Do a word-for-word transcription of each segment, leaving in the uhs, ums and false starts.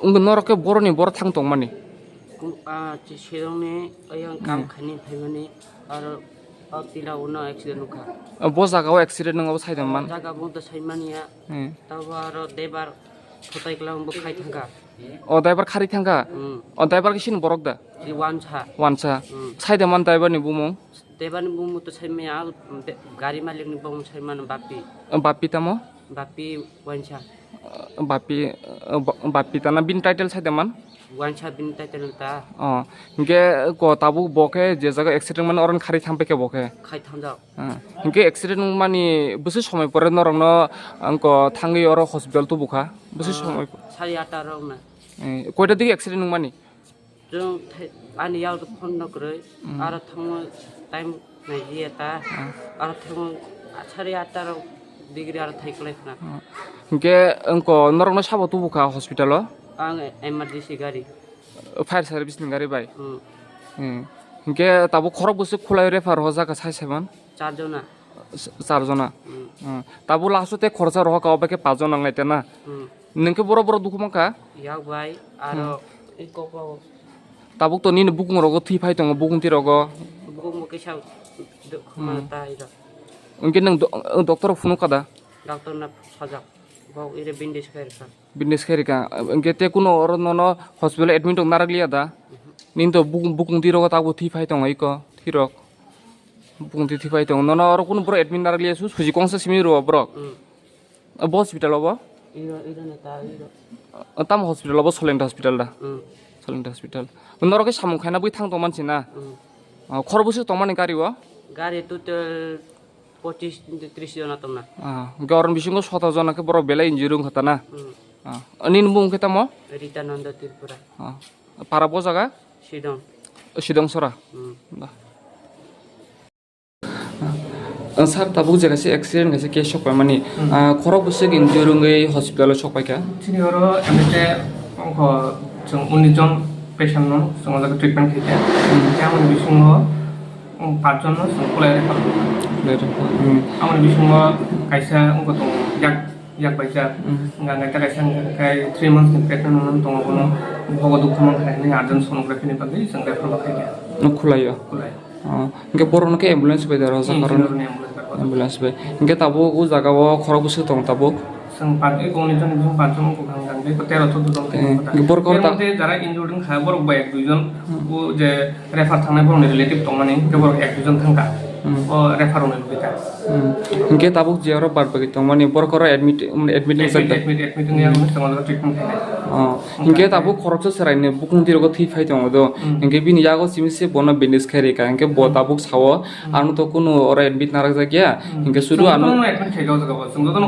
Wngkha norok khe boroni boro thang tongmani. Kum-, ah, chi-, sirongni oyang kam Hmm. khaini phaimani, aro o tila uno accident wngkha. O bo jaga o accident wngma bo saida man. Jaga bo to saimani ya. Hmm. Tabo aro debar thotai kla bo khai thangkha. O driver khari thangkha? Hmm. O driver khe sini borok da? Chi wansa. Wansa. Hmm. Saida man driver ni bumung? Driver ni bumung to saimaya, de-, gari malik ni bumung saimano Bapi. O Bapi tamo? Bapi wansa. Bapi, eh, ba-, Bapi tana bini title saida man? Wansa bini title ta. Oh, hingke ko tabuk bo khe je jaga accident mano oron khari thampai khe bo khe? Khai thamjak. Ah, hingke accident mani bwswk somoi pore norokno angko thangwi oro hospital tubu kha? Bwswk Ah, somoi? Sari atta rok na. Eh, koita digi accident wngmani? Chwng thai-, ani yak phone no kwrwi, Hmm. aro thango time naijiya ta, Hmm. aro thango sari atta rok degree aro thai kwlai khna. Hmm. Hingke wngko norokno sabo tubu kha hospital o? Ang emergency gari. Fire service ni gari bai? Hmm. Hmm. Hingke tabuk khorok bwswk khulai refer ho jaga sai seman? Char jona. S-, char jona. Hmm. Hmm. Tabuk last o te khoroksa rohor ka obo khe paanch jona nai te na? Hmm. Nwng khe boro boro dukhu mankha? Yak bai, aro Hmm. i kok rok. Tabuk to nini bukung rogo thwi phai tongo, bukung twi rogo. Bukung bo kisa do-, khuma Hmm. ta iro. Hingke nwng do-, doctor rok phunuk kha da? Doctor no sajak. Bo ire bandage khe rwkha. Bandage khe rwkha. Hingke te kuno oro nono hospital admit rok narak liya da? Mhm. Nini to bukung, bukung twi rogo tabuk thwi phai tongo iko, thwi rok. Bukung twi thwi phai tongo. Nono oro kuno borok admit narak liya su, suji kongsa simi rwo borok. Hmm. Bo hospital o bo? Iro, iro na ta, iro. O, tamo hospital o bo Solenta hospital da? Hmm. Solenta hospital. Norok khe samung khaina bui thang tongman si na? Hmm. O, khorok bwswk tongmani gari o? Gari total pochis tris jona tongna. Ah, hingke oroni bisingo soto jona khe borok belai injury wngkha ta na? Hmm. Ah, nini bumung khe tamo? Rita Nanda Tripura. Ah, para bo jaga? Sidong. Sidong sora? Hmm. Ba. Ah, sir, tabuk je kaisa accident kaisa case sok paimani. Hmm. Ah, khorok bwswk injury wngwi hospital o sok paikha? Chini oro M S A ongkho chwng unis jon patient no chwng o jaga treatment khaikha. Hmm. Tei amoni bisingo, um, panch jon no chwng kulai refer. Kulai refer. Hmm. Amoni bisingo kaisa ongkho tongo yak, yak bai jak. Hmm. Hwnka hwnkhe kaisa hwnka khe three months ni pregnant no tongo bono bogo dukhu mankha hinwi urgent sonography ni bagwi chwng refer bo khaikha. No khulai o? Khulai. Oh, hingke borok no khe ambulance bai da rw Hmm, jaga rw ni? Ambulance bai. Ambulance bai. Hingke tabuk o jaga o khorok bwswk tong tabuk? Chwng pati kongni joni bwswng panch jon wngkha hwnka hwnkhe tero chuddo jon thai Eh, wngkha ta. Hingke borok Ter khe ta- moddhe jara injured wngkha borok bai ek dui jon, Hmm. o je refer thangnai borokni relative tongmani hingke borok ek dui jon thangkha. Hmm. O refer rokni logika. Hmm. Hingke tabuk je oro bad bagi tongmani borok oro admit, um, admit wngkha Admit, ta? Admit, admit wngya Hmm. wngwi chwng o treatment khainai. Oh. Hingke tabuk khoroksa chwraini bukung twi rogo thwi phai tongo do. Hmm. Hingke bini yago simi se bono bandage khai rikha. Hingke bo Hmm. tabuk sao, Hmm. ano to kunu oro admit narak jak ya. Hmm. Hingke sudu Chwng ano jotono admit khai jak o jaga o. Chwng jotono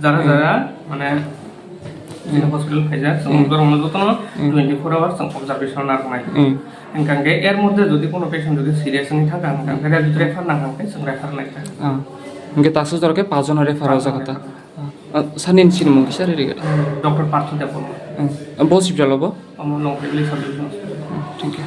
jara Hmm. jara mane Hmm. chini hospital khaijak. Chwng Hmm. borokno jotono Hmm. twenty four hours chwng observation narwknai. Hmm. Hingka hingke er moddhe jodi kono patient jodi serious wngwi thangkha, hingka hingke refer nangkha hingke chwng refer naikha. Ah. Hingke taksa jora khe paanch jona refer Paanch o jaga ta. jona. Ah, sani ni sinimung kisa riri gada. Hmm, Doctor Partho Debbarma. Hmm. Bo hospital o bo? Omo Longphaibili Sub Division Hospital. Hmm, thank you.